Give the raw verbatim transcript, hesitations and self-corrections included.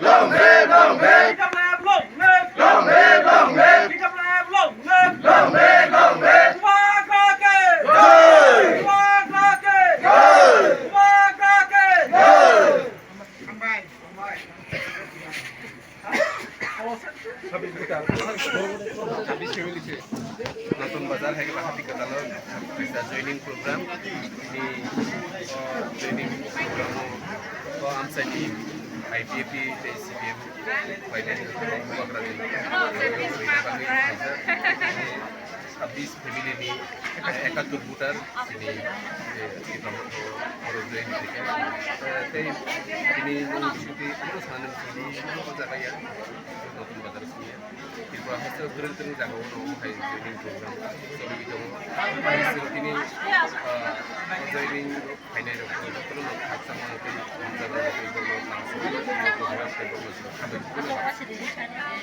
Long live, long live! Long live, long live! Long live, long live! Long live, long live! Bubagra ke! Jai! Bubagra ke! Jai! Bubagra ke! Jai! Notun Bazar hai khe bahati kwtal o kaisa joining program. Tini, o, joining program o, o, amchaini I P F T tei C P M bai nai bubagra ni bagwi khaijak. Sabis family ni, eh, ekattur voter tini, eh, tini oro join khaikha. Eh, tei tini nung sudi ano sanani sudi ano jaga ya. Notun Bazar sini. Tripura haste o twrwng twrwng jaga o no hai joining program choli tongo. Hai sini tini, ah, joining phainai rok jotono no khakchangma tei hamjakma tei borokno tangsi program tei borokno sini khabai.